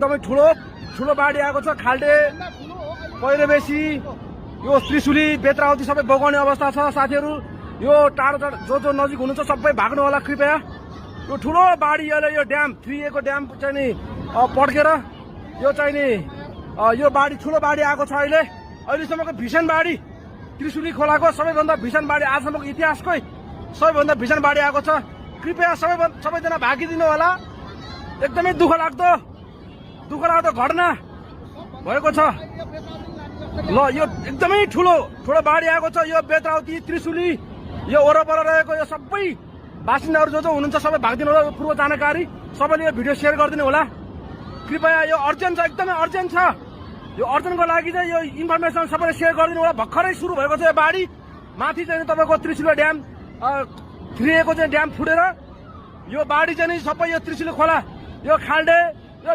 एकदमै ठुलो ठुलो बाढी आएको छ। खाल्डे, पहिरो बेसी, यो त्रिशुली, बेत्रावती सबै बगाउने अवस्था छ साथीहरू। यो टाढो टाढो जो नजिक हुनुहुन्छ सबै भाग्नु होला कृपया। यो ठुलो बाढी अहिले यो ड्याम 3A को ड्याम चाहिँ नि पड्केर यो चाहिँ नि यो बाढी ठुलो बाढी आएको छ। अहिलेसम्मको भीषण बाढी, त्रिशुली खोलाको सबैभन्दा भीषण बाढी, आजसम्मको इतिहासकै सबैभन्दा भीषण बाढी आएको छ। कृपया सबैजना भागिदिनु होला। एकदमै दुःख लाग्दो घटना भएको छ। ल यो एकदमै ठुलो बाढी आएको छ। यो बेत्रावती, त्रिशुली, यो वरपर रहेको यो सबै बासिन्दाहरू जो हुनुहुन्छ सबै भागिदिनु होला। पूर्व जानकारी सबैले यो भिडियो सेयर गरिदिनु होला कृपया। यो अर्जेन्ट छ, एकदमै अर्जेन्ट छ। यो अर्जेन्टको लागि चाहिँ यो इन्फर्मेसन सबैले सेयर गरिदिनु होला। भर्खरै सुरु भएको छ यो बाढी। माथि चाहिँ तपाईँको त्रिशुली ड्याम 3A को चाहिँ ड्याम फुटेर यो बाढी चाहिँ सबै यो त्रिशुली खोला, यो खाल्डे, यो